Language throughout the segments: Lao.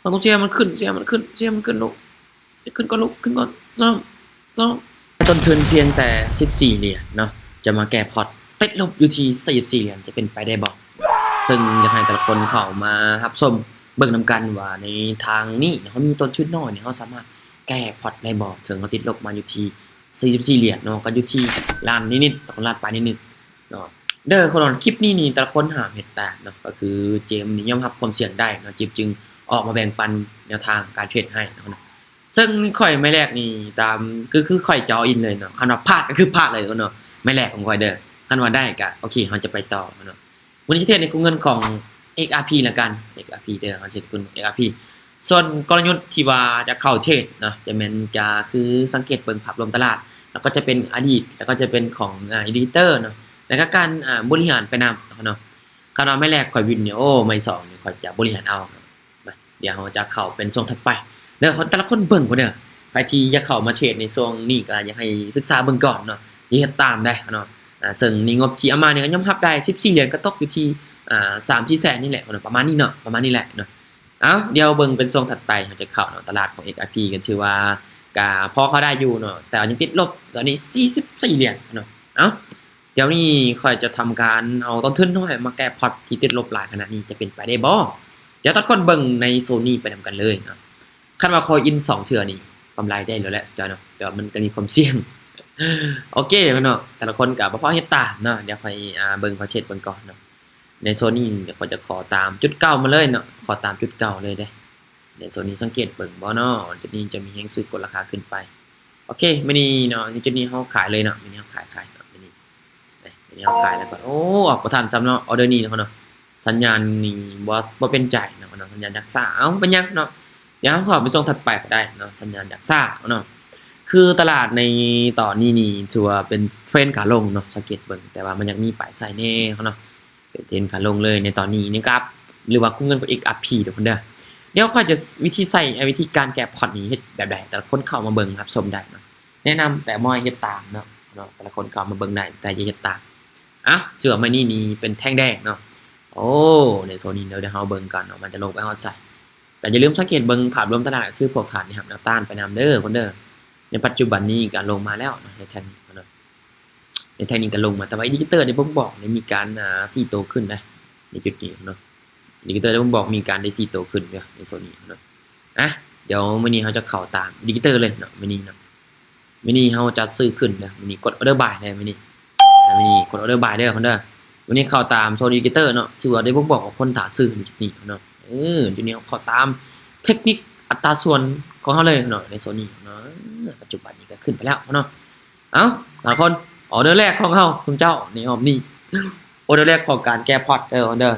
ເອົາ ເຊຍມັນຂຶ້ນ ເຊຍມັນຂຶ້ນ ເຊຍມັນຂຶ້ນລູກ ຂຶ້ນກ່ອນລູກ ຂຶ້ນກ່ອນ ຊ້ອມ ຊ້ອມ. ຕົ້ນທຶນພຽງແຕ່ສິບສີ່ຫຼຽນເນາະ ຈະມາແກ້ພອດ ຕິດລົບຢູ່ທີ່ສີ່ສິບສີ່ຫຼຽນ ຈະເປັນໄປໄດ້ບໍ່? ເຊິ່ງຢາກໃຫ້ແຕ່ລະຄົນເຂົ້າມາຮັບຊົມເບິ່ງນຳກັນວ່າ ໃນທາງນີ້ເຮົາມີຕົ້ນທຶນນ້ອຍນີ້ ເຮົາສາມາດແກ້ພອດໄດ້ບໍ່ ເຖິງເຮົາຕິດລົບມາຢູ່ທີ່ສີ່ສິບສີ່ຫຼຽນເນາະ ກໍຢູ່ທີ່ລ້ານນິດໆ ລ້ານປາຍນິດໆ ເນາະ ເດີ. ຄົນ ຄລິບນີ້ນີ້ແຕ່ລະຄົນຫ້າມເຮັດຕາມເນາະ ກໍຄືເຈມນີ້ຍອມຮັບຄວາມສ່ຽງໄດ້ເນາະ ເຈມຈຶ່ງອອກມາແບ່ງປັນແນວທາງການເທຣດໃຫ້ເນາະ. ເຊິ່ງຂ້ອຍໄມ້ແລກນີ້ຕາມ ຄື ຄືຂ້ອຍຈະ all in ເລີຍເນາະ ຄັນວ່າພາດກໍຄືພາດເລີຍເນາະ ໄມ້ແລກຂອງຂ້ອຍເດີ. ຄັນວ່າໄດ້ກໍໂອເຄ ເຮົາຈະໄປຕໍ່ເນາະ. ມື້ນີ້ຈະເທຣດໃນກຸ່ມເງິນຂອງ XRP ລະກັນ XRP ເດີ ເຮົາຈະເທຣດກຸ່ມ XRP. ສ່ວນກົນລະຍຸດທີ່ວ່າຈະເຂົ້າເທຣດເນາະ ຈະແມ່ນ ຈະຄືສັງເກດເບິ່ງພາບລວມຕະຫຼາດ ແລ້ວກໍຈະເປັນອະດີດ ແລ້ວກໍຈະເປັນຂອງ ອ່າ ອິນດິເຄເຕີເນາະ ແລ້ວກໍການ ອ່າ ບໍລິຫານໄປນຳເນາະ. ຄັນວ່າໄມ້ແລກຂ້ອຍວິນນີ້ ໂອ້ ໄມ້ສອງນີ້ຂ້ອຍຈະບໍລິຫານເອົາເນາະ. ມາ ດຽວເຮົາຈະເຂົ້າເປັນຊ່ວງຖັດໄປເດີ. ແຕ່ລະຄົນເບິ່ງພຸ້ນເດີ ໃຜທີ່ຢາກເຂົ້າມາເທຣດໃນຊ່ວງນີ້ກໍຢາກໃຫ້ສຶກສາເບິ່ງກ່ອນເນາະ ຢ່າເຮັດຕາມໄດ້ເນາະ. ອ່າ ເຊິ່ງໃນງົບທີ່ເອົາມານີ້ກໍຍອມຮັບໄດ້ສິບສີ່ຫຼຽນ ກໍຕົກຢູ່ທີ່ ອ່າ ສາມສີ່ແສນນີ້ແຫຼະເນາະ ປະມານນີ້ເນາະ ປະມານນີ້ແຫຼະເນາະ. ເອົາ ດຽວເບິ່ງເປັນຊ່ວງຖັດໄປ ເຮົາຈະເຂົ້າເນາະ ຕະຫຼາດຂອງ XRP ກໍຖືວ່າກໍພໍເຂົ້າໄດ້ຢູ່ເນາະ ແຕ່ວ່າຍັງຕິດລົບຕອນນີ້ສີ່ສິບສີ່ຫຼຽນເນາະ. ເອົາ ດຽວນີ້ຂ້ອຍຈະທຳການເອົາຕົ້ນທຶນນ້ອຍມາແກ້ພອດທີ່ຕິດລົບຫຼາຍຂະໜາດນີ້ ຈະເປັນໄປໄດ້ບໍ່? ດຽວຕາຄົນເບິ່ງໃນໂຊນນີ້ໄປນຳກັນເລີຍເນາະ. ຄັນວ່າຂ້ອຍອິນສອງເທື່ອນີ້ ກຳໄລໄດ້ແລ້ວແຫຼະເຈົ້າເນາະ ແຕ່ວ່າມັນກໍມີຄວາມສ່ຽງ. ໂອເຄເນາະ ແຕ່ລະຄົນກໍບໍ່ພໍເຮັດຕາມເນາະ. ດຽວຂ້ອຍ ອ່າ ເບິ່ງ ຂໍເຊັກເບິ່ງກ່ອນເນາະ. ໃນໂຊນນີ້ ດຽວຂ້ອຍຈະຂໍຕາມຈຸດເກົ່າມາເລີຍເນາະ ຂໍຕາມຈຸດເກົ່າເລີຍເດ້. ໃນໂຊນນີ້ສັງເກດເບິ່ງບໍ່ເນາະ ຈຸດນີ້ຈະມີແຮງຊື້ກົດລາຄາຂຶ້ນໄປ. ໂອເຄ ມື້ນີ້ເນາະ ໃນຈຸດນີ້ເຮົາຂາຍເລີຍເນາະ ມື້ນີ້ເຮົາຂາຍ ຂາຍເນາະ ມື້ນີ້ ເອີ ມື້ນີ້ເຮົາຂາຍແລ້ວກໍ ໂອ້ ອອກບໍ່ທັນຊ້ຳເນາະ ອໍເດີນີ້ເນາະ ເນາະ ສັນຍານນີ້ບໍ່ ບໍ່ເປັນໃຈເນາະ ເນາະ ສັນຍານຢາກຊ້າ. ເອົ້າ ບໍ່ເປັນຫຍັງເນາະ ດຽວເຮົາເຂົ້າໄປຊ່ວງຖັດໄປກໍໄດ້ເນາະ ສັນຍານຢາກຊ້າເນາະ. ຄືຕະຫຼາດໃນຕອນນີ້ນີ້ຖືວ່າເປັນເທຣນຂາລົງເນາະ ສັງເກດເບິ່ງ ແຕ່ວ່າມັນຍັງມີປາຍໄຊແດ່ເນາະ ເປັນເທຣນຂາລົງເລີຍໃນຕອນນີ້ນີ້ຄັບ ຫຼືວ່າຄຸ້ມເງິນກວ່າ XRP ທຸກຄົນເດີ. ດຽວຂ້ອຍຈະ ວິທີໃຊ້ ວິທີການແກ້ພອດນີ້ເຮັດແບບໃດ ແຕ່ລະຄົນເຂົ້າມາເບິ່ງຮັບຊົມໄດ້ເນາະ. ແນະນຳແຕ່ບໍ່ໃຫ້ເຮັດຕາມເນາະ ເນາະ ແຕ່ລະຄົນເຂົ້າມາເບິ່ງໄດ້ ແຕ່ຢ່າເຮັດຕາມ. ເອົ້າ ເຊື່ອໄມ້ນີ້ນີ້ເປັນແທ່ງແດງເນາະ. ໂອ້ ໃນໂຊນນີ້ເດີ ດຽວເຮົາເບິ່ງກ່ອນເນາະ ມັນຈະລົງໄປຮອດໃສ. ກໍຢ່າລືມສັງເກດເບິ່ງພາບລວມຕະຫຼາດ ກໍຄືພວກທ່ານໄດ້ຮັບແນວຕ້ານໄປນຳເດີຄົນເດີ. ໃນປັດຈຸບັນນີ້ກໍລົງມາແລ້ວເນາະ ໃນແທ່ງນີ້ເນາະ ໃນແທ່ງນີ້ກໍລົງມາ ແຕ່ວ່າອິນດິເຄເຕີໄດ້ບົ່ງບອກ ໄດ້ມີການ ອ່າ ຊີ້ໂຕຂຶ້ນນະ ໃນຈຸດນີ້ເນາະ. ອິນດິເຄເຕີໄດ້ບົ່ງບອກມີການໄດ້ຊີ້ໂຕຂຶ້ນເດີ ໃນໂຊນນີ້ເນາະ. ອ່ະ ດຽວມື້ນີ້ເຮົາຈະເຂົ້າຕາມອິນດິເຄເຕີເລີຍເນາະ ມື້ນີ້ເນາະ. ມື້ນີ້ເຮົາຈະຊື້ຂຶ້ນເດີ ມື້ນີ້ກົດ order buy ເລີຍມື້ນີ້ ມື້ນີ້ກົດ order buy ເດີຄົນເດີ. ມື້ນີ້ເຂົ້າຕາມໂຊນອິນດິເຄເຕີເນາະ ຖືວ່າໄດ້ບົ່ງບອກວ່າຄົນຖ້າຊື້ໃນຈຸດນີ້ເນາະ. ເອີ ຈຸດນີ້ເຮົາເຂົ້າຕາມເທັກນິກອັດຕາສ່ວນຂອງເຮົາເລີຍເນາະ ໃນໂຊນນີ້ເນາະ. ປັດຈຸບັນນີ້ກໍຂຶ້ນໄປແລ້ວເນາະ. ເອົ້າ ທຸກຄົນ ອອເດີແລກຂອງເຮົາ ທຸກເຈົ້າ ໃນຮອບນີ້ ອອເດີແລກຂອງການແກ້ພອດເດີ ອອເດີ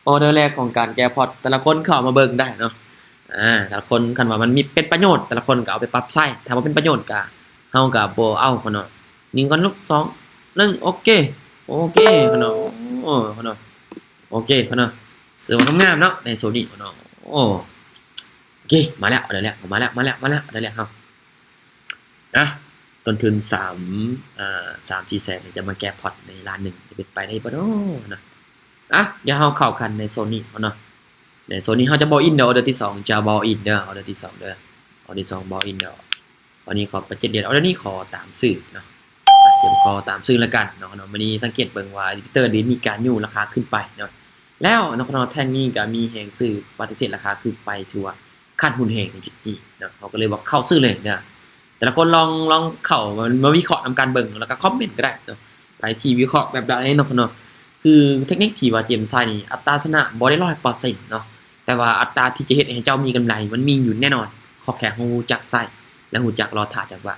ອອເດີແລກຂອງການແກ້ພອດ ແຕ່ລະຄົນເຂົ້າມາເບິ່ງໄດ້ເນາະ. ອ່າ ແຕ່ລະຄົນ ຄັນວ່າມັນມີ ເປັນປະໂຫຍດ ແຕ່ລະຄົນກໍເອົາໄປປັບໃຊ້ ຖ້າບໍ່ເປັນປະໂຫຍດກໍ ເຮົາກໍບໍ່ເອົາເນາະ. ຍິງກ່ອນລູກ ສອງ ໜຶ່ງ ໂອເຄ ໂອເຄເນາະ ໂອ້ເນາະ ໂອເຄເນາະ. ສວຍງາມເນາະ ໃນໂຊນນີ້ເນາະ. ໂອ້ ໂອເຄ ມາແລ້ວ ເອົາໄດ້ແລ້ວ ມາແລ້ວ ມາແລ້ວ ມາແລ້ວ ເອົາໄດ້ແລ້ວເຮົາ. ອ່ະ ຕົ້ນທຶນສາມ ອ່າ ສາມສີ່ແສນ ຈະມາແກ້ພອດໃນລ້ານໜຶ່ງ ຈະເປັນໄປໄດ້ບໍ່ເນາະ. ອ່ະ ດຽວເຮົາເຂົ້າກັນໃນໂຊນນີ້ເນາະ. ໃນໂຊນນີ້ເຮົາຈະ ball in ເດີ ອອເດີທີສອງ ຈະ ball in ເດີ ອອເດີທີສອງເດີ ອອເດີທີສອງ ball in ເດີ. ຕອນນີ້ຂໍໄປເຈັດຫຼຽນ ອອເດີນີ້ຂໍຕາມຊື່ເນາະ ເຈັດ ຂໍຕາມຊື່ລະກັນເນາະ. ມື້ນີ້ສັງເກດເບິ່ງວ່າ ອິນດິເຄເຕີໄດ້ມີການຍູ້ລາຄາຂຶ້ນໄປເນາະ ແລ້ວເນາະ ແທ່ງນີ້ກໍມີແຮງຊື້ປະຕິເສດລາຄາຂຶ້ນໄປ ຖືວ່າຂາດຮຸນແຮງໃນຈຸດນີ້ເນາະ. ເຮົາກໍເລີຍວ່າເຂົ້າຊື້ເລີຍເນາະ. ແຕ່ລະຄົນລອງ ລອງເຂົ້າມາ ມາວິເຄາະນຳກັນເບິ່ງ ແລ້ວກໍຄອມເມັນກໍໄດ້ເນາະ ໃຜທີ່ວິເຄາະແບບໃດເນາະ. ຄືເທັກນິກທີ່ວ່າເຈມໃຊ້ນີ້ ອັດຕາຊະນະບໍ່ໄດ້ຮ້ອຍເປີເຊັນເນາະ ແຕ່ວ່າອັດຕາທີ່ຈະເຮັດໃຫ້ເຈົ້າມີກຳໄລ ມັນມີຢູ່ແນ່ນອນ ຂໍແຄ່ເຮົາຮູ້ຈັກໃຊ້ ແລະ ຮູ້ຈັກລໍຖ້າຈັກຫວະ.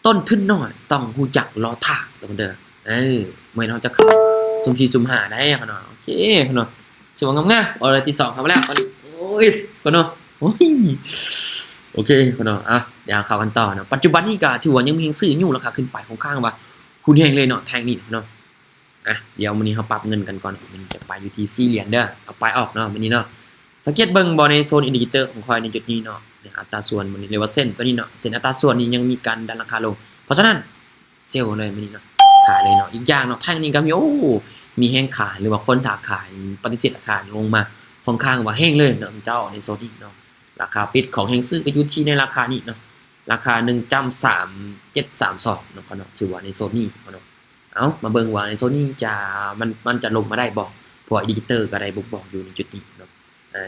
ຕົ້ນທຶນນ້ອຍຕ້ອງຮູ້ຈັກລໍຖ້າເດີ ເອີ ແມ່ນເຮົາຈະເຂົ້າຊຸ່ມສີ່ຊຸ່ມຫ້າໄດ້ເນາະ. ໂອເຄເນາະ ຖືວ່າງາມໆ ອອເດີທີສອງເຂົ້າມາແລ້ວ. ໂອ້ຍ ກ່ອນເນາະ ໂອ້ຍ ໂອເຄເນາະ. ອ່ະ ດຽວເຂົ້າກັນຕໍ່ເນາະ. ປັດຈຸບັນນີ້ກໍຖືວ່າຍັງມີແຮງຊື້ຍູ້ລາຄາຂຶ້ນໄປ ຂ້ອນຂ້າງວ່າຮຸນແຮງເລີຍເນາະ ແທ່ງນີ້ເນາະ. ອ່ະ ດຽວມື້ນີ້ເຮົາປັບເງິນກັນກ່ອນ ມື້ນີ້ຈະໄປຢູ່ທີ່ສີ່ຫຼຽນເດີ ເອົາໄປອອກເນາະ ມື້ນີ້ເນາະ. ສັງເກດເບິ່ງບໍ່ ໃນໂຊນອິນດິເຄເຕີຂອງຂ້ອຍໃນຈຸດນີ້ເນາະ ໃນອັດຕາສ່ວນມື້ນີ້ ຫຼືວ່າເສັ້ນຕົວນີ້ເນາະ ເສັ້ນອັດຕາສ່ວນນີ້ຍັງມີການດັນລາຄາລົງ ເພາະສະນັ້ນ ເຊວເລີຍມື້ນີ້ເນາະ ຂາຍເລີຍເນາະ. ອີກຢ່າງເນາະ ແທ່ງນີ້ກໍມີ ໂອ້ ມີແຮງຂາຍ ຫຼືວ່າຄົນຖ້າຂາຍ ປະຕິເສດຂາຍລົງມາ ຂ້ອນຂ້າງວ່າແຮງເລີຍເນາະ ເຈົ້າ ໃນໂຊນນີ້ເນາະ. ລາຄາປິດຂອງແຮງຊື້ກໍຢູ່ທີ່ໃນລາຄານີ້ເນາະ ລາຄາໜຶ່ງຈຸດສາມເຈັດສາມສອງເນາະ ເນາະ ຖືວ່າໃນໂຊນນີ້ເນາະ. ເອົາ ມາເບິ່ງວ່າໃນໂຊນນີ້ຈະ ມັນ ມັນຈະລົງມາໄດ້ບໍ່ ເພາະວ່າອິນດິເຄເຕີກໍໄດ້ບົ່ງບອກຢູ່ໃນຈຸດນີ້ເນາະ.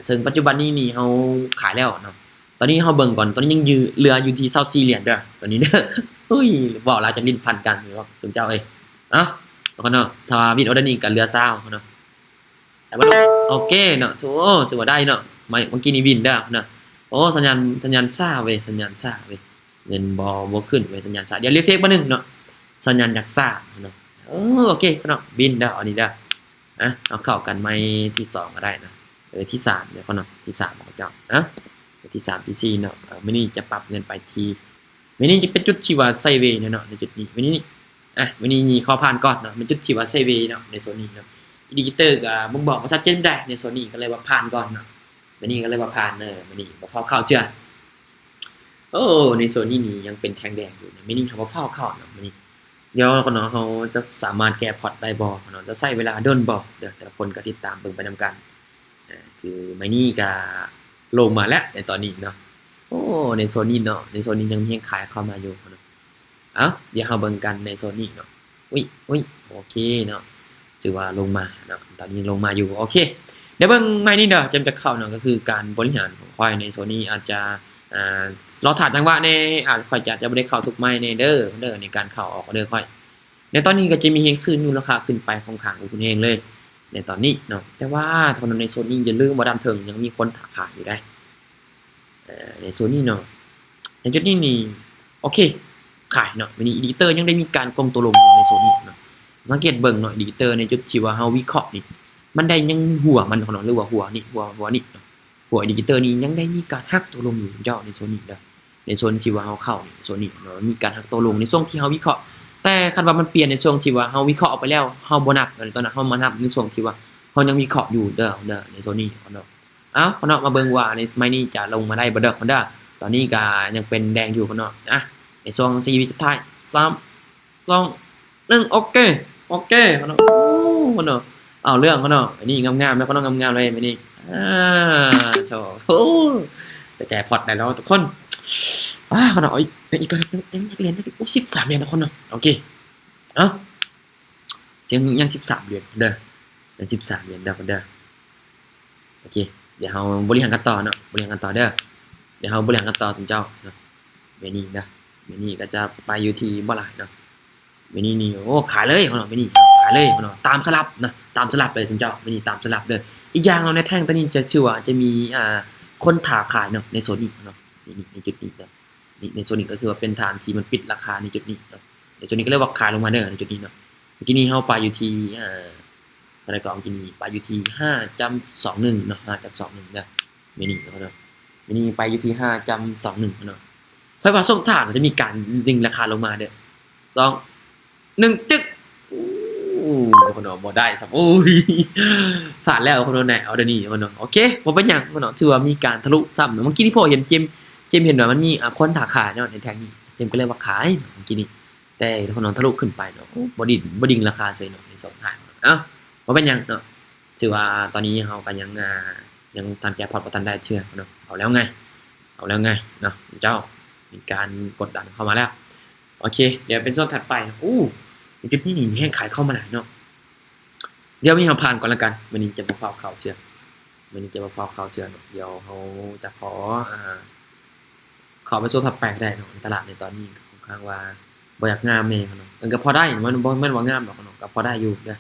ເຊິ່ງປັດຈຸບັນນີ້ນີ້ເຮົາຂາຍແລ້ວເນາະ ຕອນນີ້ເຮົາເບິ່ງກ່ອນ ຕອນນີ້ຍັງຢູ່ ເຫຼືອຢູ່ທີ່ຊາວສີ່ຫຼຽນເດີ ຕອນນີ້ເດີ. ເຮີ້ຍ ເວົ້າຫຼາຍຈົນລີ້ນພັນກັນເນາະ ຊຸມເຈົ້າເອີຍ. ເອົ້າ ເນາະ ຖ້າວ່າວິນອອເດີນີ້ກໍເຫຼືອຊາວເນາະ ແຕ່ວ່າ ໂອເຄເນາະ ຖື ໂອ້ ຖືວ່າໄດ້ເນາະ ເມື່ອ ເມື່ອກີ້ນີ້ວິນເດີເນາະ. ໂອ້ ສັນຍານ ສັນຍານຊ້າເວີຍ ສັນຍານຊ້າເວີຍ ເງິນບໍ່ ບໍ່ຂຶ້ນເວີຍ ສັນຍານຊ້າ. ດຽວຣີເຟຣຊບາດໜຶ່ງເນາະ ສັນຍານຢາກຊ້າເນາະ. ເອີ ໂອເຄເນາະ ວິນເດີ ເອົານີ້ເດີ ອ່ະ ເຮົາເຂົ້າກັນໃໝ່ທີສອງກໍໄດ້ນະ ເອີ ທີສາມເດີເນາະ ທີສາມຂອງເຈົ້ານະ ທີສາມ ທີສີ່ເນາະ. ເອີ ມື້ນີ້ຈະປັບເງິນໄປທີ່ ມື້ນີ້ຈະເປັນຈຸດທີ່ວ່າໄຊເວແນ່ເນາະ ໃນຈຸດນີ້ ມື້ນີ້ນີ້ ອ່ະ ມື້ນີ້ນີ້ຂໍຜ່ານກ່ອນເນາະ ເປັນຈຸດທີ່ວ່າໄຊເວເນາະ ໃນໂຊນນີ້ເນາະ. ອິນດິເຄເຕີກໍບົ່ງບອກວ່າຊັດເຈນໄດ້ໃນໂຊນນີ້ ກໍເລີຍວ່າຜ່ານກ່ອນເນາະ ມື້ນີ້ກໍເລີຍວ່າຜ່ານເນາະ ມື້ນີ້ບໍ່ຟ້າວເຂົ້າເທື່ອ. ໂອ້ ໃນໂຊນນີ້ນີ້ຍັງເປັນແທ່ງແດງຢູ່ເນາະ ມື້ນີ້ເຮົາບໍ່ຟ້າວເຂົ້າເນາະ ມື້ນີ້. ດຽວເນາະ ເຮົາຈະສາມາດແກ້ພອດໄດ້ບໍ່ເນາະ ຈະໃຊ້ເວລາດົນບໍ່ເດີ ແຕ່ລະຄົນກໍຕິດຕາມເບິ່ງໄປນຳກັນ. ອ່າ ຄືໄມນີ້ກະລົງມາແລ້ວໃນຕອນນີ້ເນາະ. ໂອ້ ໃນໂຊນນີ້ເນາະ ໃນໂຊນນີ້ຍັງມີແຮງຂາຍເຂົ້າມາຢູ່ເນາະ. ເອົ້າ ດຽວເຮົາເບິ່ງກັນໃນໂຊນນີ້ເນາະ. ອຸ້ຍ ອຸ້ຍ ໂອເຄເນາະ ຖືວ່າລົງມາເນາະ ຕອນນີ້ຍັງລົງມາຢູ່. ໂອເຄ ດຽວເບິ່ງໄມນີ້ເດີ ຈະ ຈະເຂົ້າເນາະ ກໍຄືການບໍລິຫານຂອງຂ້ອຍໃນໂຊນນີ້ອາດຈະ ອ່າ ລໍຖ້າຈັງຫວະແດ່ ອາດ ຂ້ອຍຈະ ຈະບໍ່ໄດ້ເຂົ້າທຸກໄມແດ່ເດີ ເດີ ໃນການເຂົ້າອອກເດີຂ້ອຍ. ໃນຕອນນີ້ກໍຈະມີແຮງຊື້ຍົກລາຄາຂຶ້ນໄປຂ້ອນຂ້າງໂອເຄແຮງເລີຍໃນຕອນນີ້ເນາະ. ແຕ່ວ່າເທົ່ານັ້ນໃນໂຊນນີ້ຢ່າລືມວ່າດ້ານເທິງຍັງມີຄົນຖ້າຂາຍຢູ່ເດ້ ເອີ ໃນໂຊນນີ້ເນາະ. ໃນຈຸດນີ້ນີ້ ໂອເຄ ຂາຍເນາະ. ມື້ນີ້ອິນດິເຄເຕີຍັງໄດ້ມີການກົງຕົວລົງຢູ່ໃນໂຊນນີ້ເນາະ. ສັງເກດເບິ່ງເນາະ ອິນດິເຄເຕີໃນຈຸດທີ່ວ່າເຮົາວິເຄາະນີ້ ມັນໄດ້ຍັງຫົວມັນເນາະ ຫຼືວ່າຫົວນີ້ ຫົວ ຫົວນີ້ເນາະ. ພວກອິນດິເຄເຕີນີ້ຍັງໄດ້ມີການຫັກຕົວລົງຢູ່ເຈົ້າ ໃນໂຊນນີ້ເດີ ໃນໂຊນທີ່ວ່າເຮົາເຂົ້ານີ້ ໂຊນນີ້ເນາະ ມີການຫັກຕົວລົງໃນຊ່ວງທີ່ເຮົາວິເຄາະ. ແຕ່ຄັນວ່າມັນປ່ຽນໃນຊ່ວງທີ່ວ່າເຮົາວິເຄາະອອກໄປແລ້ວ ເຮົາບໍ່ນັບ ຕອນນັ້ນເຮົາມານັບໃນຊ່ວງທີ່ວ່າເຮົາຍັງວິເຄາະຢູ່ເດີ ເດີ ໃນໂຊນນີ້ເນາະ. ເອົ້າ ເນາະ ມາເບິ່ງວ່າໃນໄມນີ້ຈະລົງມາໄດ້ບໍ່ເດີ ເດີ. ຕອນນີ້ກະຍັງເປັນແດງຢູ່ເນາະ. ອ່ະ ໃນຊ່ວງສີ່ວິສຸດທ້າຍ ສາມ ສອງ ໜຶ່ງ ໂອເຄ ໂອເຄເນາະ. ໂອ້ ເນາະ ເອົາເລື່ອງເນາະ ອັນນີ້ງາມໆເນາະ ເນາະ ງາມໆເລີຍ ອັນນີ້ ອ່າ ໂອ້ ຈະແກ້ພອດໄດ້ແລ້ວທຸກຄົນ. ອ່າ ເນາະ ເອົາອີກ ອີກ ອີກ ອີກ ອີກ ໂອ້ ສິບສາມຫຼຽນທຸກຄົນເນາະ. ໂອເຄ ເອົ້າ ຍັງ ຍັງສິບສາມຫຼຽນເດີ ຍັງສິບສາມຫຼຽນເດີ ເດີ. ໂອເຄ ດຽວເຮົາບໍລິຫານກັນຕໍ່ເນາະ ບໍລິຫານກັນຕໍ່ເດີ ດຽວເຮົາບໍລິຫານກັນຕໍ່ຊຸມເຈົ້າເນາະ. ແມ່ນີ້ເດີ ແມ່ນີ້ກໍຈະໄປຢູ່ທີ່ບໍ່ຫຼາຍເນາະ. ແມ່ນີ້ນີ້ ໂອ້ ຂາຍເລີຍເນາະ ແມ່ນີ້ຂາຍເລີຍເນາະ ຕາມສະຫຼັບເນາະ ຕາມສະຫຼັບເລີຍຊຸມເຈົ້າ ແມ່ນີ້ຕາມສະຫຼັບເດີ. ອີກຢ່າງເນາະ ໃນແທ່ງໂຕນີ້ຈະ ຖືວ່າຈະມີ ອ່າ ຄົນຖ້າຂາຍເນາະ ໃນໂຊນນີ້ເນາະ ໃນ ໃນຈຸດນີ້ເນາະ. ນີ້ ໃນໂຊນນີ້ກໍຄືວ່າເປັນຖານທີ່ມັນປິດລາຄາໃນຈຸດນີ້ເນາະ ໃນໂຊນນີ້ກໍເລີຍວ່າຂາຍລົງມາເດີ ໃນຈຸດນີ້ເນາະ. ເມື່ອກີ້ນີ້ເຮົາໄປຢູ່ທີ່ ເອີ ເທົ່າໃດກໍ ເມື່ອກີ້ນີ້ໄປຢູ່ທີ່ຫ້າຈຸດສອງໜຶ່ງເນາະ ຫ້າຈຸດສອງໜຶ່ງເດີ ແມ່ນີ້ເນາະ ແມ່ນີ້ໄປຢູ່ທີ່ຫ້າຈຸດສອງໜຶ່ງເນາະ. ຂ້ອຍວ່າຊ່ວງທ້າຍມັນຈະມີການດຶງລາຄາລົງມາເດີ ສອງ ໜຶ່ງ ຈຶກ ໂອ້ ບໍ່ໄດ້ຊ້ຳ ໂອ້ຍ ພາດແລ້ວເນາະ ເອົາດຽວນີ້ເນາະ. ໂອເຄ ບໍ່ເປັນຫຍັງເນາະ ຖືວ່າມີການທະລຸຊ້ຳເນາະ. ເມື່ອກີ້ນີ້ພໍເຫັນ ເຈມ ເຈມເຫັນວ່າມັນມີ ອ່າ ຄົນຖ້າຂາຍເນາະໃນແທ່ງນີ້ ເຈມກໍເລີຍວ່າຂາຍເນາະ ເມື່ອກີ້ນີ້ ແຕ່ເຂົານອນທະລຸຂຶ້ນໄປເນາະ ໂອ້ ບໍ່ດິ້ນ ບໍ່ດິ້ນລາຄາເສຍເນາະ ໃນຊ່ວງທ້າຍເນາະ. ເອົ້າ ບໍ່ເປັນຫຍັງເນາະ ຖືວ່າຕອນນີ້ເຮົາກໍຍັງ ອ່າ ຍັງທັນແກ້ພອດບໍ່ທັນໄດ້ເທື່ອເນາະ. ເອົາແລ້ວໄງ ເອົາແລ້ວໄງເນາະ ເຈົ້າ ມີການກົດດັນເຂົ້າມາແລ້ວ. ໂອເຄ ດຽວເປັນໂຊນຖັດໄປ. ໂອ້ ໃນຈຸດນີ້ນີ້ແຮງຂາຍເຂົ້າມາຫຼາຍເນາະ. ດຽວມື້ນີ້ເຮົາຜ່ານກ່ອນລະກັນ ມື້ນີ້ຈະບໍ່ຟ້າວເຂົ້າເທື່ອ ມື້ນີ້ຈະບໍ່ຟ້າວເຂົ້າເທື່ອເນາະ. ດຽວເຮົາຈະຂໍ ອ່າ ເຂົ້າໄປໂຊນຖັດໄປກໍໄດ້ເນາະ. ຕະຫຼາດໃນຕອນນີ້ກໍຄ່ອນຂ້າງວ່າບໍ່ຢາກງາມແດ່ເນາະ ເອີ ກໍພໍໄດ້ ມັນບໍ່ແມ່ນວ່າງາມດອກເນາະ ກໍພໍໄດ້ຢູ່ເດີ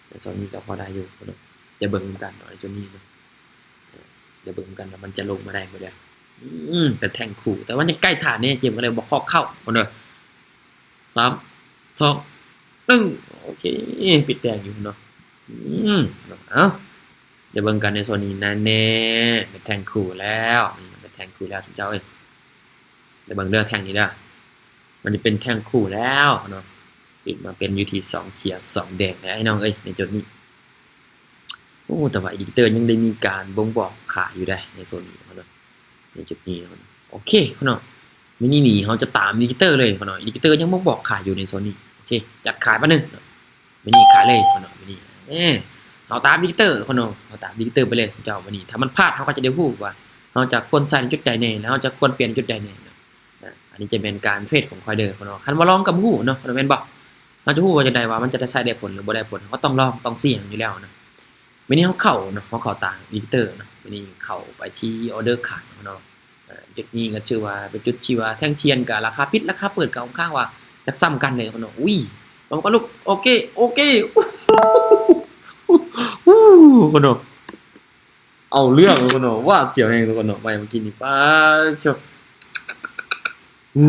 ໃນໂຊນນີ້ກໍພໍໄດ້ຢູ່ເນາະ. ດຽວເບິ່ງນຳກັນເນາະ ໃນໂຊນນີ້ເນາະ ເອີ ດຽວເບິ່ງນຳກັນວ່າມັນຈະລົງມາໄດ້ບໍ່ເດີ. ອືມ ເປັນແທ່ງຄູ່ ແຕ່ວ່າຍັງໃກ້ຖານແດ່ ເຈມກໍເລີຍບໍ່ຂໍເຂົ້າເນາະ. ສາມ ສອງ ໜຶ່ງ ໂອເຄ ປິດແດງຢູ່ເນາະ. ອືມ ເອົາ ດຽວເບິ່ງກັນໃນໂຊນນີ້ນະ ແນ່ ເປັນແທ່ງຄູ່ແລ້ວ ເປັນແທ່ງຄູ່ແລ້ວຊຸມເຈົ້າເອີຍ. ດຽວເບິ່ງເດີ ແທ່ງນີ້ເດີ ມັນຈະເປັນແທ່ງຄູ່ແລ້ວເນາະ ປິດມາເປັນຢູ່ທີ່ສອງຂຽວສອງແດງແລ້ວ ອ້າຍນ້ອງເອີຍ ໃນຈຸດນີ້. ໂອ້ ແຕ່ວ່າອິນດິເຄເຕີຍັງໄດ້ມີການບົ່ງບອກຂາຍຢູ່ເດ້ ໃນໂຊນນີ້ເນາະ ໃນຈຸດນີ້ເນາະ. ໂອເຄເນາະ ມື້ນີ້ນີ້ເຮົາຈະຕາມອິນດິເຄເຕີເລີຍເນາະ ອິນດິເຄເຕີຍັງບົ່ງບອກຂາຍຢູ່ໃນໂຊນນີ້. ໂອເຄ ຈັດຂາຍບາດໜຶ່ງເນາະ ມື້ນີ້ຂາຍເລີຍເນາະ ມື້ນີ້ ເອີ ເຮົາຕາມອິນດິເຄເຕີເນາະ ເຮົາຕາມອິນດິເຄເຕີໄປເລີຍເຈົ້າ. ມື້ນີ້ຖ້າມັນພາດ ເຮົາກໍຈະໄດ້ຮູ້ວ່າ ຮົາຈະຄວນໃຊ້ໃນຈຸດໃດແດ່ ແລະ ເຮົາຈະຄວນປ່ຽນໃນຈຸດໃດແດ່ເນາະ. ອາ ອັນນີ້ຈະແມ່ນການເທຣດຂອງຂ້ອຍເດີ ເພາະວ່າຄັນບໍ່ລອງກໍບໍ່ຮູ້ເນາະ ແມ່ນບໍ່? ເຮົາຈະຮູ້ວ່າຈັ່ງໃດວ່າມັນຈະໄດ້ໃຊ້ໄດ້ຜົນ ຫຼື ບໍ່ໄດ້ຜົນ ເຮົາກໍຕ້ອງລອງ ຕ້ອງສ່ຽງຢູ່ແລ້ວເນາະ. ມື້ນີ້ເຮົາເຂົ້າເນາະ ເຮົາເຂົ້າຕາມອິນດິເຄເຕີເນາະ ມື້ນີ້ເຂົ້າໄປທີ່ອໍເດີຂາຍເນາະ. ອາ ຈຸດນີ້ກໍຖືວ່າເປັນຈຸດທີ່ວ່າແທ່ງທຽນກໍລາຄາປິດ ລາຄາເປີດກໍຄ່ອນຂ້າງວ່າຈະສ່ຳກັນເລີຍເນາະ. ອຸ້ຍ ມັນກໍລຸກ ໂອເຄ ໂອເຄ ໂອ້ ເນາະ ເອົາເລື່ອງເນາະ ຫວາດສຽວແຮງເນາະ ໄວ້ເມື່ອກີ້ນີ້ ປາດໂທ້ ອື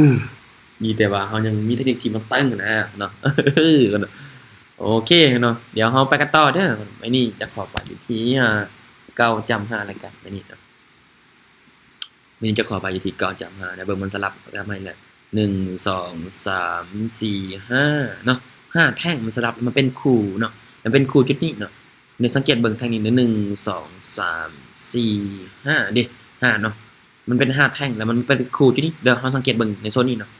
ດີແຕ່ວ່າເຮົາຍັງມີເທັກນິກທີ່ມັນຕຶງນະເນາະ ເນາະ. ໂອເຄເນາະ ດຽວເຮົາໄປກັນຕໍ່ເດີ. ໄມ້ນີ້ຈະຂໍໄປຢູ່ທີ່ ອາ ເກົ້າຈ້ຳຫ້າ ລະກັນ ໄມ້ນີ້ເນາະ. ມື້ນີ້ຈະຂໍໄປຢູ່ທີ່ເກົ້າຈ້ຳຫ້າ ດຽວເບິ່ງມັນສະຫຼັບກັບໃໝ່ແຫຼະ ໜຶ່ງ ສອງ ສາມ ສີ່ ຫ້າ ເນາະ ຫ້າແທ່ງ ມັນສະຫຼັບ ມັນເປັນຄູ່ເນາະ ມັນເປັນຄູ່ຈຸດນີ້ເນາະ. ນີ້ສັງເກດເບິ່ງແທ່ງນີ້ ໜຶ່ງ ສອງ ສາມ ສີ່ ຫ້າ ເດ້ ຫ້າເນາະ ມັນເປັນຫ້າແທ່ງ ແລ້ວມັນເປັນຄູ່ຈຸດນີ້ເດີ. ເຮົາສັງເກດເບິ່ງໃນໂຊນນີ້ເນາະ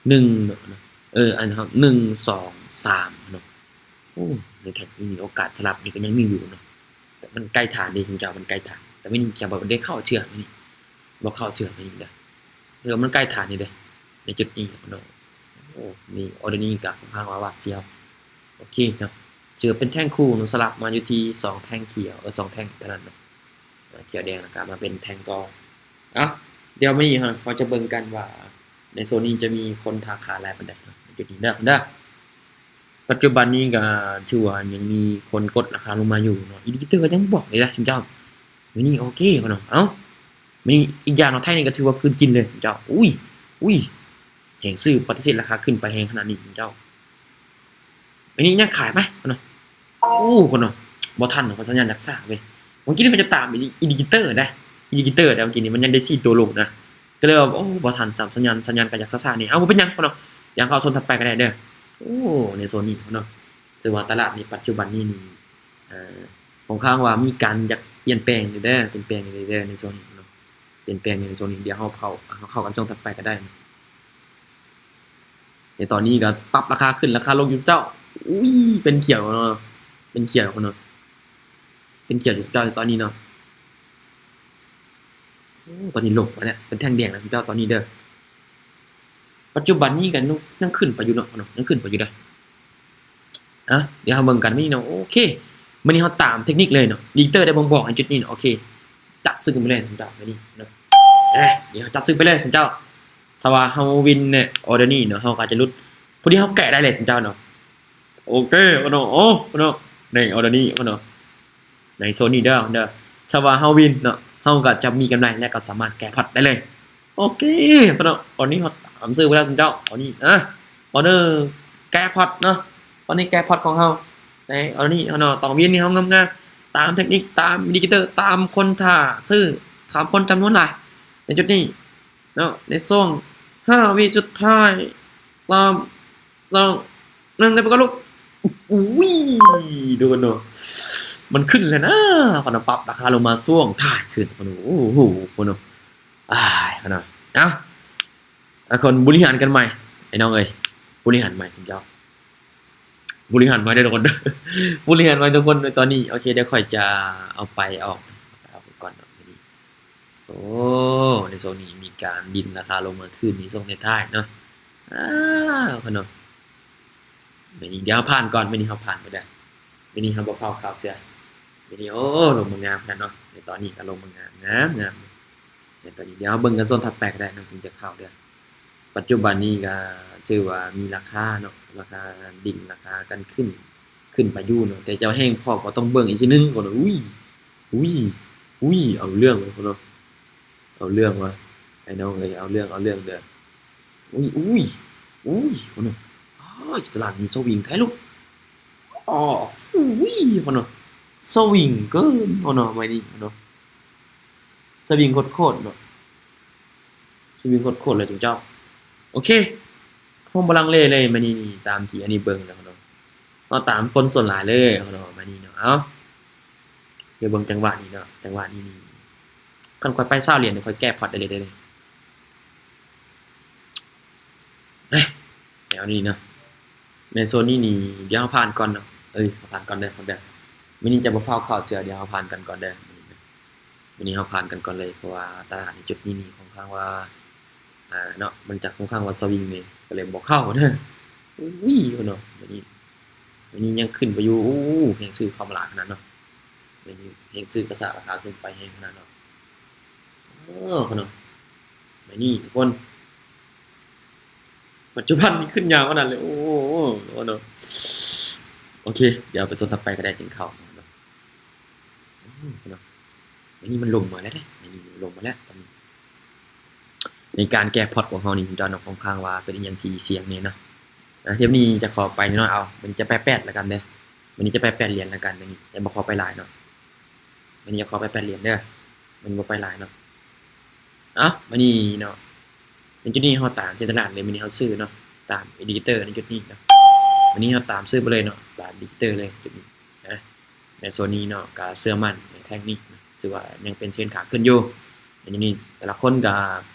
ໜຶ່ງເນາະ ເອີ ອັນເຮົາ ໜຶ່ງ ສອງ ສາມເນາະ. ໂອ້ ໃນແທັກນີ້ໂອກາດສະຫຼັບນີ້ກໍຍັງມີຢູ່ເນາະ ແຕ່ມັນໃກ້ຖານເດ້ ເຈົ້າ ມັນໃກ້ຖານ ແຕ່ມັນຍັງບໍ່ໄດ້ເຂົ້າເທື່ອນີ້ ບໍ່ເຂົ້າເທື່ອນີ້ເດີ ເອີ ມັນໃກ້ຖານນີ້ເດ້ ໃນຈຸດນີ້ເນາະ. ໂອ້ ມີອໍເດີນີ້ກໍຄ່ອນຂ້າງວ່າຫວາດສຽວ. ໂອເຄເນາະ ຖືວ່າເປັນແທ່ງຄູ່ເນາະ ສະຫຼັບມາຢູ່ທີ່ສອງແທ່ງຂຽວ ເອີ ສອງແທ່ງເທົ່ານັ້ນເນາະ ຂຽວແດງ ແລ້ວກໍມາເປັນແທ່ງຕໍ່. ເອົ້າ ດຽວມື້ນີ້ເຮົາ ເຮົາຈະເບິ່ງກັນວ່າໃນໂຊນນີ້ຈະມີຄົນຖ້າຂາຍຫຼາຍປານໃດເນາະ ໃນຈຸດນີ້ເດີ ເດີ. ປັດຈຸບັນນີ້ກໍຖືວ່າຍັງມີຄົນກົດລາຄາລົງມາຢູ່ເນາະ ອິນດິເຄເຕີກໍຍັງບວກເລີຍນະ ເຈົ້າ. ມື້ນີ້ໂອເຄເນາະ ເອົ້າ ມື້ນີ້ອີກຢ່າງເນາະ ໄທນີ້ກໍຖືວ່າກືນກິນເລີຍເຈົ້າ. ອຸ້ຍ ອຸ້ຍ ແຮງຊື້ປະຕິເສດລາຄາຂຶ້ນໄປແຮງຂະໜາດນີ້ເຈົ້າ. ອັນນີ້ຍັງຂາຍໄປເນາະ ໂອ້ ເນາະ ບໍ່ທັນເນາະ ເພາະສັນຍານຢາກຊ້າເວີຍ. ເມື່ອກີ້ນີ້ຂ້ອຍຈະຕາມອິນດິເຄເຕີໄດ໋ ອິນດິເຄເຕີໄດ໋ ເມື່ອກີ້ນີ້ມັນຍັງໄດ້ສີ່ຕົວລົງນະ ກໍເລີຍວ່າ ໂອ້ ບໍ່ທັນຊ້ຳ ສັນຍານ ສັນຍານກໍຢາກຊ້າໆນີ້. ເອົາ ບໍ່ເປັນຫຍັງເນາະ ດຽວເຮົາໂຊນຖັດໄປກໍໄດ້ເດີ. ໂອ້ ໃນໂຊນນີ້ເນາະ ຖືວ່າຕະຫຼາດນີ້ປັດຈຸບັນນີ້ນີ້ ເອີ ຄ່ອນຂ້າງວ່າມີການຢາກປ່ຽນແປງເດີ ປ່ຽນແປງເດີໃນໂຊນນີ້ເນາະ ປ່ຽນແປງໃນໂຊນນີ້. ດຽວເຮົາເຂົ້າ ເຮົາເຂົ້າກັນຊ່ວງຖັດໄປກໍໄດ້ເນາະ. ໃນຕອນນີ້ກໍປັບລາຄາຂຶ້ນລາຄາລົງຢູ່ເຈົ້າ. ອຸ້ຍ ເປັນຂຽວເນາະ ເປັນຂຽວເນາະ ເປັນຂຽວຢູ່ເຈົ້າໃນຕອນນີ້ເນາະ. ໂອ້ ຕອນນີ້ລົງມາແລ້ວ ເປັນແທ່ງແດງແລ້ວເຈົ້າ ຕອນນີ້ເດີ. ປັດຈຸບັນນີ້ກໍຍັງຂຶ້ນໄປຢູ່ເນາະ ເນາະ ຍັງຂຶ້ນໄປຢູ່ເດີ. ອ່ະ ດຽວເຮົາເບິ່ງກັນມື້ນີ້ເນາະ. ໂອເຄ ມື້ນີ້ເຮົາຕາມເທັກນິກເລີຍເນາະ ລີດເຕີໄດ້ບົ່ງບອກໃນຈຸດນີ້ເນາະ. ໂອເຄ ຈັດຊຶກກັນໄປເລີຍເຈົ້າ ມື້ນີ້ເນາະ. ອ່ະ ດຽວເຮົາຈັດຊຶກໄປເລີຍເຈົ້າ. ຖ້າວ່າເຮົາວິນໃນອໍເດີນີ້ເນາະ ເຮົາກໍອາດຈະຫຼຸດ ພໍດີເຮົາແກະໄດ້ເລີຍເຈົ້າເນາະ. ໂອເຄເນາະ ໂອ້ເນາະ ໃນອໍເດີນີ້ເນາະ ໃນໂຊນນີ້ເດີ ເດີ. ຖ້າວ່າເຮົາວິນເນາະ ເຮົາກໍຈະມີກຳໄລ ແລະ ກໍສາມາດແກະພອດໄດ້ເລີຍ. ໂອເຄເນາະ ຕອນນີ້ເຮົາຕາມຊື້ໄປແລ້ວເຈົ້າ. ຕອນນີ້ ອ່ະ ອໍເດີແກະພອດເນາະ ຕອນນີ້ແກະພອດຂອງເຮົາ ໃນອໍເດີນີ້ເນາະ ຕ້ອງວິນໃຫ້ເຮົາງາມໆ ຕາມເທັກນິກ ຕາມອິນດິເຄເຕີ ຕາມຄົນຖ້າຊື້ ຕາມຄົນຈຳນວນຫຼາຍໃນຈຸດນີ້ ເນາະ ໃນຊ່ວງຫ້າວິສຸດທ້າຍ ສາມ ສອງ ໜຶ່ງ ໄດ້ປະກອບລູກ. ອຸ້ຍ ໂດນເນາະ ມັນຂຶ້ນແລ້ວນະ ເພິ່ນປັບລາຄາລົງມາຊ່ວງທ້າຍຂຶ້ນ. ໂອ້ໂຫ ເພິ່ນ ອ້າຍ ເນາະ. ເອົ້າ ທຸກຄົນບໍລິຫານກັນໃໝ່ ໄອ້ນ້ອງເອີຍ ບໍລິຫານໃໝ່ເຈົ້າ ບໍລິຫານໃໝ່ເດີທຸກຄົນ ບໍລິຫານໃໝ່ທຸກຄົນໃນຕອນນີ້. ໂອເຄ ດຽວຂ້ອຍຈະເອົາໄປອອກ ເອົາໄປອອກກ່ອນເນາະ. ໂອ້ ໃນຊ່ວງນີ້ມີການດິນລາຄາລົງມາຄືນໃນຊ່ວງທ້າຍໆເນາະ. ອາ ເພິ່ນເນາະ ມື້ນີ້ດຽວເຮົາຜ່ານກ່ອນ ມື້ນີ້ເຮົາຜ່ານໄປເດີ ມື້ນີ້ເຮົາບໍ່ຟ້າວເຂົ້າເທື່ອ ມື້ນີ້. ໂອ້ ລົງມາງາມຂະໜາດເນາະ ໃນຕອນນີ້ກໍລົງມາງາມ ງາມໆ. ໃນຕອນນີ້ດຽວເຮົາເບິ່ງກັນໂຊນຖັດໄປກໍໄດ້ເນາະ ຈຶ່ງຈະເຂົ້າເດີ. ປັດຈຸບັນນີ້ກໍຖືວ່າມີລາຄາເນາະ ລາຄາດິນ ລາຄາກັນຂຶ້ນ ຂຶ້ນໄປຢູ່ເນາະ ແຕ່ເຈົ້າແຮງພໍກໍຕ້ອງເບິ່ງອີກທີໜຶ່ງກ່ອນ. ອຸ້ຍ ອຸ້ຍ ອຸ້ຍ ເອົາເລື່ອງເລີຍເນາະ ເອົາເລື່ອງວ່າ ໄອ້ນ້ອງເອີຍ ເອົາເລື່ອງ ເອົາເລື່ອງເດີ. ອຸ້ຍ ອຸ້ຍ ອຸ້ຍ ໂອ້ໂຫ ຕະຫຼາດນີ້ສະວິງແທ້ລູກ. ອໍ ອຸ້ຍ ໂອ້ໂຫ ສະວິງເກີນ ໂອ້ໂຫ ໄມ້ນີ້ເນາະ ສະວິງໂຄດໆເນາະ ສະວິງໂຄດໆເລີຍເຈົ້າ. ໂອເຄ ເຮົາບໍ່ລັງເລເລີຍ ໄມ້ນີ້ນີ້ ຕາມທີ່ອັນນີ້ເບິ່ງແລ້ວເນາະ ເຮົາຕາມຄົນສ່ວນຫຼາຍເລີຍເນາະ ໄມ້ນີ້ເນາະ. ເອົາ ດຽວເບິ່ງຈັງຫວະນີ້ເນາະ ຈັງຫວະນີ້ນີ້ ຄັນຂ້ອຍໄປຊາວຫຼຽນ ຂ້ອຍແກ້ພອດໄດ້ເລີຍເດ້. ແນວນີ້ເນາະ ແມ່ນໂຊນນີ້ນີ້ ດຽວເຮົາຜ່ານກ່ອນເນາະ ເອີຍ ເຮົາຜ່ານກ່ອນເດີ ກ່ອນເດີ. ມື້ນີ້ຈະບໍ່ຟ້າວເຂົ້າເທື່ອ ດຽວເຮົາຜ່ານກັນກ່ອນເດີ. ມື້ນີ້ເຮົາຜ່ານກັນກ່ອນເລີຍ ເພາະວ່າຕະຫຼາດໃນຈຸດນີ້ນີ້ຄ່ອນຂ້າງວ່າ ອ່າ ເນາະ ມັນຈະຄ່ອນຂ້າງວ່າສະວິງແດ່ ກໍເລີຍບໍ່ເຂົ້າເດີ. ໂອ້ຍ ເນາະ ມື້ນີ້ ມື້ນີ້ຍັງຂຶ້ນໄປຢູ່. ໂອ້ ແຮງຊື້ເຂົ້າມາຫຼາຍຂະໜາດເນາະ. ມື້ນີ້ແຮງຊື້ກະຊາກລາຄາຂຶ້ນໄປແຮງຂະໜາດເນາະ. ເອີ ເນາະ ມື້ນີ້ທຸກຄົນ ປັດຈຸບັນນີ້ຂຶ້ນຍາວຂະໜາດເລີຍ. ໂອ້ ເນາະ ໂອເຄ ດຽວໄປໂຊນຖັດໄປກໍໄດ້ຈຶ່ງເຂົ້າເນາະ. ໂອ້ ເນາະ ມື້ນີ້ມັນລົງມາແລ້ວເດ້ ມື້ນີ້ລົງມາແລ້ວຕອນນີ້. ໃນການແກ້ພອດຂອງເຮົານີ້ ເຈົ້າເນາະ ຄ່ອນຂ້າງວ່າເປັນອີ່ຫຍັງທີ່ສ່ຽງແດ່ເນາະ. ອ່າ ດຽວນີ້ຈະຂໍໄປນ້ອຍເອົາ ມັນຈະແປດແປດລະກັນເດີ ມື້ນີ້ຈະແປດແປດຫຼຽນລະກັນ. ມື້ນີ້ຈະບໍ່ຂໍໄປຫຼາຍເນາະ ມື້ນີ້ຈະຂໍໄປແປດຫຼຽນເດີ ມັນບໍ່ໄປຫຼາຍເນາະ. ເອົ້າ ມື້ນີ້ເນາະ ໃນຈຸດນີ້ເຮົາຕາມເທຣນຕະຫຼາດເລີຍ ມື້ນີ້ເຮົາຊື້ເນາະ ຕາມອິນດິເຄເຕີໃນຈຸດນີ້ເນາະ. ມື້ນີ້ເຮົາຕາມຊື້ໄປເລີຍເນາະ ຕາມອິນດິເຄເຕີເລີຍຈຸດນີ້ນະ. ໃນໂຊນນີ້ເນາະ ກໍເຊື່ອໝັ້ນໃນແທ່ງນີ້ນະ ຖືວ່າຍັງເປັນເທຣນຂາຂຶ້ນຢູ່. ໃນຈຸດນີ້ແຕ່ລະຄົນກໍ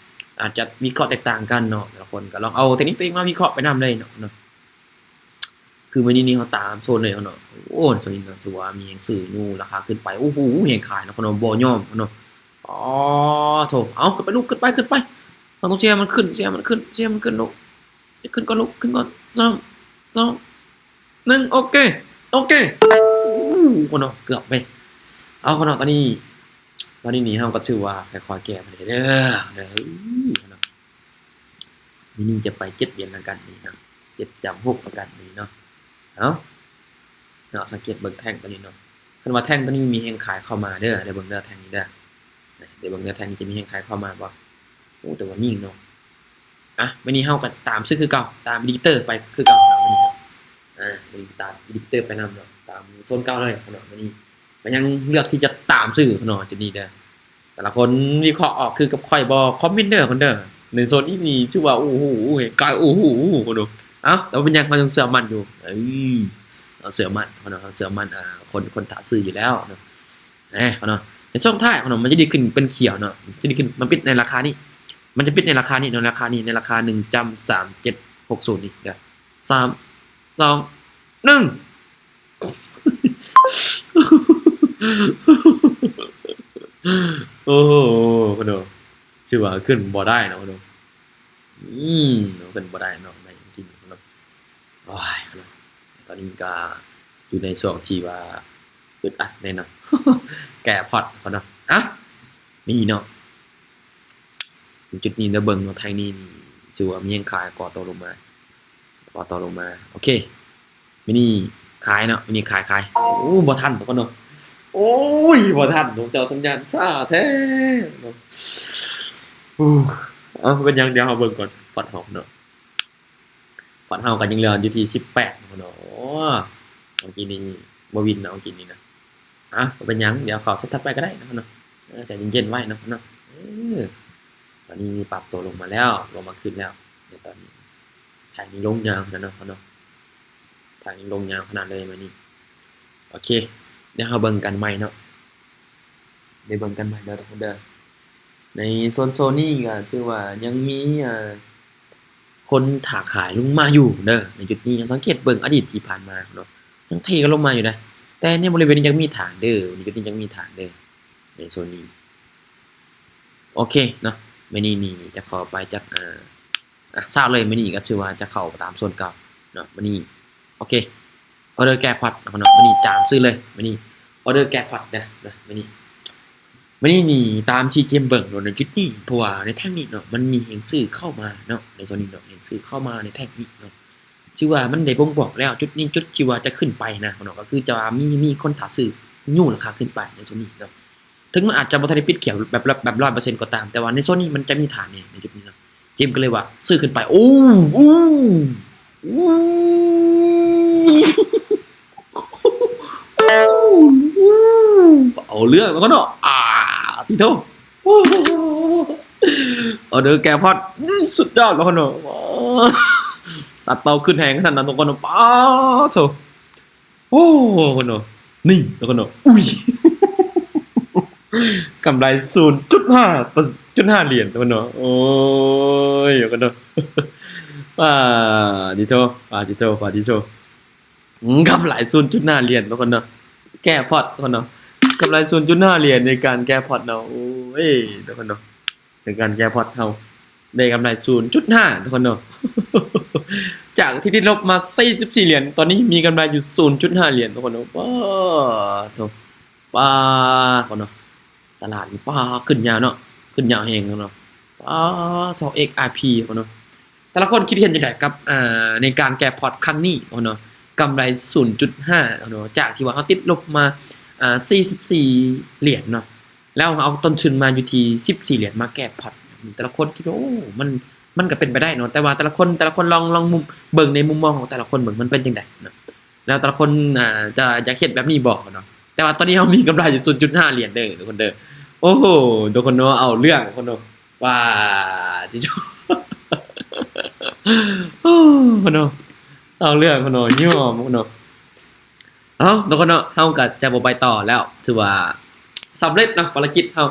ອາດຈະວິເຄາະແຕກຕ່າງກັນເນາະ ແຕ່ລະຄົນກໍລອງເອົາເທັກນິກຕົວເອງມາວິເຄາະໄປນຳເລີຍເນາະ ເນາະ. ຄືມື້ນີ້ນີ້ເຮົາຕາມໂຊນເລີຍເນາະ. ໂອ້ ໂຊນນີ້ເນາະ ຖືວ່າມີແຮງຊື້ຢູ່ ລາຄາຂຶ້ນໄປ. ໂອ້ໂຫ ແຮງຂາຍເນາະ ເນາະ ບໍ່ຍອມເນາະ. ອໍ ໂທ້ ເອົາ ຂຶ້ນໄປລູກ ຂຶ້ນໄປ ຂຶ້ນໄປ. ເຮົາຕ້ອງເຊຍໃຫ້ມັນຂຶ້ນ ເຊຍໃຫ້ມັນຂຶ້ນ ເຊຍໃຫ້ມັນຂຶ້ນລູກ. ຈະຂຶ້ນກ່ອນລູກ ຂຶ້ນກ່ອນ. ສາມ ສອງ ໜຶ່ງ ໂອເຄ ໂອເຄ. ໂອ້ ເນາະ ເກືອບເວີຍ. ເອົາ ເນາະ ຕອນນີ້ ຕອນນີ້ນີ້ເຮົາກໍຖືວ່າຄ່ອຍໆແກ້ໄປເດີ ເດີ ເນາະ. ມື້ນີ້ຈະໄປເຈັດຫຼຽນລະກັນນີ້ເນາະ ເຈັດຈຳຫົກລະກັນນີ້ເນາະ. ເອົາ ເນາະ ສັງເກດເບິ່ງແທ່ງຕົວນີ້ເນາະ ຄັນວ່າແທ່ງຕົວນີ້ມີແຮງຂາຍເຂົ້າມາເດີ ໄດ້ເບິ່ງເດີ ແທ່ງນີ້ເດີ ໄດ້ເບິ່ງເດີ ແທ່ງນີ້ຈະມີແຮງຂາຍເຂົ້າມາບໍ່? ໂອ້ ແຕ່ວ່ານິ່ງເນາະ. ອ່ະ ມື້ນີ້ເຮົາກໍຕາມຊື້ຄືເກົ່າ ຕາມອິນດິເຄເຕີໄປຄືເກົ່າເນາະ. ມື້ນີ້ ອ່າ ມື້ນີ້ຕາມອິນດິເຄເຕີໄປນຳເນາະ ຕາມໂຊນເກົ່າເລີຍເນາະ. ມື້ນີ້ ກໍຍັງເລືອກທີ່ຈະຕາມຊື້ເນາະ ຈຸດນີ້ເດີ. ແຕ່ລະຄົນວິເຄາະອອກຄືກັບຂ້ອຍບໍ່? ຄອມເມັນເດີ ຄົນເດີ. ໃນໂຊນນີ້ນີ້ຖືວ່າ ໂອ້ໂຫ ກາຍ ໂອ້ໂຫ ຄົນເດີ. ເອົ້າ ແຕ່ວ່າເປັນຫຍັງ ເຮົາຍັງເຊື່ອໝັ້ນຢູ່. ເອີ ເຮົາເຊື່ອໝັ້ນ ເຮົາເຊື່ອໝັ້ນ ອ່າ ຄົນ ຄົນຖ້າຊື້ຢູ່ແລ້ວເນາະ. ເອີ ເນາະ ໃນຊ່ວງທ້າຍເນາະ ມັນຈະດີດຂຶ້ນເປັນຂຽວເນາະ ມັນຈະດີດຂຶ້ນ ມັນປິດໃນລາຄານີ້ ມັນຈະປິດໃນລາຄານີ້ເນາະ ລາຄານີ້ ໃນລາຄາໜຶ່ງຈຳສາມເຈັດຫົກສູນນີ້ເດີ. ສາມ ສອງ ໜຶ່ງ. ໂອ້ໂຫ ເນາະ ຖືວ່າຂຶ້ນບໍ່ໄດ້ເນາະ ເນາະ. ອືມ ເນາະ ຂຶ້ນບໍ່ໄດ້ເນາະ ໄດ້ກິນເນາະ. ໂອ້ຍ ເນາະ ຕອນນີ້ກໍຢູ່ໃນຊ່ວງທີ່ວ່າອຶດອັດແນ່ເນາະ ແກ້ພອດເນາະ. ອ່ະ ມີເນາະ ຈຸດນີ້ເດີ ເບິ່ງເນາະ ແທ່ງນີ້ນີ້ ຖືວ່າມີແຮງຂາຍ ກໍຕໍ່ລົງມາ ກໍຕໍ່ລົງມາ. ໂອເຄ ມື້ນີ້ຂາຍເນາະ ມື້ນີ້ຂາຍ ຂາຍ. ໂອ້ ບໍ່ທັນທຸກຄົນເນາະ. ໂອ້ຍ ບໍ່ທັນເນາະ ເຈົ້າ ສັນຍານຊ້າແທ້ເນາະ. ໂອ້ ເອົ້າ ເປັນຫຍັງ ດຽວເຮົາເບິ່ງກ່ອນ ພອດເຮົາເນາະ. ພອດເຮົາກໍຍັງເຫຼືອຢູ່ທີ່ສິບແປດເນາະ. ໂອ້ ເມື່ອກີ້ນີ້ບໍ່ວິນເນາະ ເມື່ອກີ້ນີ້ນະ. ອ່ະ ບໍ່ເປັນຫຍັງ ດຽວເຂົ້າເຊັດຖັດໄປກໍໄດ້ເນາະ ເນາະ. ເອີ ໃຈເຢັນໆໄວ້ເນາະ ເນາະ. ເອີ ຕອນນີ້ປັບຕົວລົງມາແລ້ວ ຕົວມາຂຶ້ນແລ້ວ. ດຽວຕອນນີ້ ແທ່ງນີ້ລົງຍາວຂະໜາດເນາະ ເນາະ. ແທ່ງນີ້ລົງຍາວຂະໜາດເລີຍມື້ນີ້. ໂອເຄ ດຽວເຮົາເບິ່ງກັນໃໝ່ເນາະ ໄດ້ເບິ່ງກັນໃໝ່ເດີ ທຸກຄົນເດີ. ໃນໂຊນ ໂຊນນີ້ກໍຖືວ່າຍັງມີ ອ່າ ຄົນຖ້າຂາຍລົງມາຢູ່ເດີ. ໃນຈຸດນີ້ ສັງເກດເບິ່ງອະດີດທີ່ຜ່ານມາເນາະ ຍັງເທກັນລົງມາຢູ່ເດ້ ແຕ່ໃນບໍລິເວນນີ້ຍັງມີຖານເດີ ໃນຈຸດນີ້ຍັງມີຖານເດີ ໃນໂຊນນີ້. ໂອເຄເນາະ ມື້ນີ້ນີ້ຈະຂໍໄປຈັກ ອ່າ ອ່ະ ຊາວເລີຍ. ມື້ນີ້ກໍຖືວ່າຈະເຂົ້າຕາມໂຊນເກົ່າເນາະ ມື້ນີ້. ໂອເຄ ອໍເດີແກ້ພອດເນາະ ມື້ນີ້ຕາມຊື້ເລີຍ. ມື້ນີ້ອໍເດີແກ້ພອດເດີ ມື້ນີ້ ມື້ນີ້ນີ້ຕາມທີ່ເຈມເບິ່ງເນາະ ໃນຈຸດນີ້ ເພາະວ່າໃນແທ່ງນີ້ເນາະ ມັນມີແຮງຊື້ເຂົ້າມາເນາະ ໃນໂຊນນີ້ເນາະ ແຮງຊື້ເຂົ້າມາໃນແທ່ງນີ້ເນາະ. ຖືວ່າມັນໄດ້ບົ່ງບອກແລ້ວ ຈຸດນີ້ຈຸດທີ່ວ່າຈະຂຶ້ນໄປນະເນາະ ກໍຄືຈະວ່າມີ ມີຄົນຖ້າຊື້ຍູ້ລາຄາຂຶ້ນໄປໃນໂຊນນີ້ເນາະ. ເຖິງມັນອາດຈະບໍ່ທັນໄດ້ປິດຂຽວແບບ ແບບຮ້ອຍເປີເຊັນກໍຕາມ ແຕ່ວ່າໃນໂຊນນີ້ມັນຈະມີຖານແນ່ໃນຈຸດນີ້ເນາະ. ເຈມກໍເລີຍວ່າຊື້ຂຶ້ນໄປ. ໂອ້ ໂອ້ ເອົາເລື່ອງແລ້ວເນາະ. ອາ ຕິໂທ ອໍເດີແກ້ພອດ ອືມ ສຸດຍອດແລ້ວເນາະ. ສັດເປົ່າຂຶ້ນແຮງຂະໜາດນັ້ນ ທຸກຄົນເນາະ. ປາໂທ ໂອ້ ເນາະ ນີ້ ເນາະ ເນາະ. ອຸ້ຍ ກຳໄລສູນຈຸດຫ້າ ຈຸດຫ້າຫຼຽນ ເນາະ ເນາະ. ໂອ້ຍ ເນາະ ເນາະ. ປາຕິໂທ ປາຕິໂທ ປາຕິໂທ. ອືມ ກຳໄລສູນຈຸດຫ້າຫຼຽນ ເນາະ ເນາະ. ແກ້ພອດ ເນາະ ເນາະ. ກຳໄລສູນຈຸດຫ້າຫຼຽນໃນການແກ້ພອດເນາະ. ໂອ້ຍ ທຸກຄົນເນາະ ໃນການແກ້ພອດເຮົາໄດ້ກຳໄລສູນຈຸດຫ້າ ທຸກຄົນເນາະ. ຈາກທີ່ຕິດລົບມາສີ່ສິບສີ່ຫຼຽນ ຕອນນີ້ມີກຳໄລຢູ່ສູນຈຸດຫ້າຫຼຽນ ທຸກຄົນເນາະ. ປ້າໂທ້ ປ້າ ທຸກຄົນເນາະ ຕະຫຼາດນີ້ ປ້າ ຂຶ້ນຍາວເນາະ ຂຶ້ນຍາວແຮງເນາະ. ປ້າໂທ້ ເອັກອາພີ ທຸກຄົນເນາະ. ແຕ່ລະຄົນຄິດເຫັນຈັ່ງໃດກັບ ອ່າ ໃນການແກ້ພອດຄັ້ງນີ້ເນາະ ກຳໄລສູນຈຸດຫ້າເນາະ ຈາກທີ່ວ່າເຮົາຕິດລົບມາ ອ່າ ສີ່ສິບສີ່ຫຼຽນເນາະ ແລ້ວເຮົາເອົາຕົ້ນທຶນມາຢູ່ທີ່ສິບສີ່ຫຼຽນມາແກ້ພອດ. ແຕ່ລະຄົນຄິດວ່າ ໂອ້ ມັນ ມັນກໍເປັນໄປໄດ້ເນາະ ແຕ່ວ່າແຕ່ລະຄົນ ແຕ່ລະຄົນລອງ ລອງມຸມ ເບິ່ງໃນມຸມມອງຂອງແຕ່ລະຄົນເບິ່ງ ມັນເປັນຈັ່ງໃດເນາະ ແລ້ວແຕ່ລະຄົນ ອ່າ ຈະຢາກເຮັດແບບນີ້ບໍ່ເນາະ. ແຕ່ວ່າຕອນນີ້ເຮົາມີກຳໄລຢູ່ສູນຈຸດຫ້າຫຼຽນເດີ ທຸກຄົນເດີ. ໂອ້ໂຫ ທຸກຄົນເນາະ ເອົາເລື່ອງ ທຸກຄົນເນາະ. ວ້າ ຈິໂຈ ໂອ້ ຄົນເນາະ ເອົາເລື່ອງ ຄົນເນາະ ຍອມ ຄົນເນາະ. ເອົ້າ ທຸກຄົນເນາະ ເຮົາກໍຈະບໍ່ໄປຕໍ່ແລ້ວ ຖືວ່າສຳເລັດເນາະ ພາລະກິດເຮົາ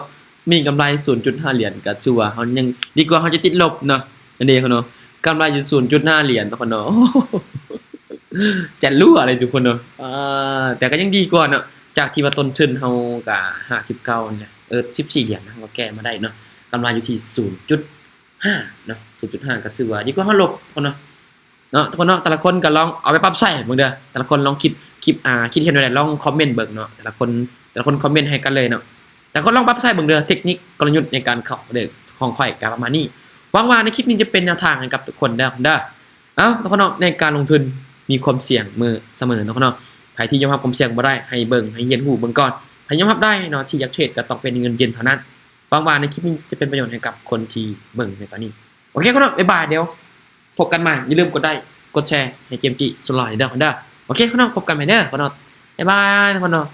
ມີກຳໄລສູນຈຸດຫ້າຫຼຽນ ກໍຖືວ່າເຮົາຍັງດີກວ່າເຮົາຈະຕິດລົບເນາະ. ອັນນີ້ ຄົນເນາະ ກຳໄລຢູ່ສູນຈຸດຫ້າຫຼຽນ ທຸກຄົນເນາະ. ຈະຮົ່ວເລີຍ ທຸກຄົນເນາະ ອ່າ ແຕ່ກໍຍັງດີກວ່າເນາະ ຈາກທີ່ວ່າຕົ້ນທຶນເຮົາກໍຫ້າສິບເກົ້ານີ້ແຫຼະ ເອີ ສິບສີ່ຫຼຽນ ເຮົາກໍແກ້ມາໄດ້ເນາະ ກຳໄລຢູ່ທີ່ສູນຈຸດຫ້າເນາະ ສູນຈຸດຫ້າ ກໍຖືວ່າດີກວ່າເຮົາລົບ ທຸກຄົນເນາະ ເນາະ ທຸກຄົນເນາະ. ແຕ່ລະຄົນກໍລອງເອົາໄປປັບໃຊ້ເບິ່ງເດີ ແຕ່ລະຄົນລອງຄິດ ຄິດ ອ່າ ຄິດເຫັນແນວໃດ ລອງຄອມເມັນເບິ່ງເນາະ ແຕ່ລະຄົນ ແຕ່ລະຄົນຄອມເມັນໃຫ້ກັນເລີຍເນາະ. ແຕ່ລະຄົນລອງປັບໃຊ້ເບິ່ງເດີ ເທັກນິກ ກໍລະຍຸດໃນການເຂົ້າເດີ ຂອງຂ້ອຍກໍປະມານນີ້. ຫວັງວ່າໃນຄລິບນີ້ຈະເປັນແນວທາງໃຫ້ກັບທຸກຄົນເດີ ເດີ. ເອົ້າ ທຸກຄົນເນາະ ໃນການລົງທຶນມີຄວາມສ່ຽງເໝີ ສະເໝີເນາະ ທຸກຄົນເນາະ. ໃຜທີ່ຍອມຮັບຄວາມສ່ຽງບໍ່ໄດ້ ໃຫ້ເບິ່ງ ໃຫ້ຮຽນຮູ້ເບິ່ງກ່ອນ. ໃຜຍອມຮັບໄດ້ເນາະ ທີ່ຢາກເທຣດກໍຕ້ອງເປັນເງິນເຢັນເທົ່ານັ້ນ. ຫວັງວ່າໃນຄລິບນີ້ຈະເປັນປະໂຫຍດໃຫ້ກັບຄົນທີ່ເບິ່ງໃນຕອນນີ້. ໂອເຄ ທຸກຄົນເນາະ ບາຍບາຍ ດຽວພົບກັນໃໝ່. ຢ່າລືມກົດໄລ້ ກົດແຊ ໃຫ້ເກມກີ້ສຸດຫຼໍ່ເດີ ທຸກຄົນເດີ. ໂອເຄ ທຸກຄົນເນາະ ພົບກັນໃໝ່ເດີ ທຸກຄົນເນາະ ບາຍບາຍ ທຸກຄົນເນາະ.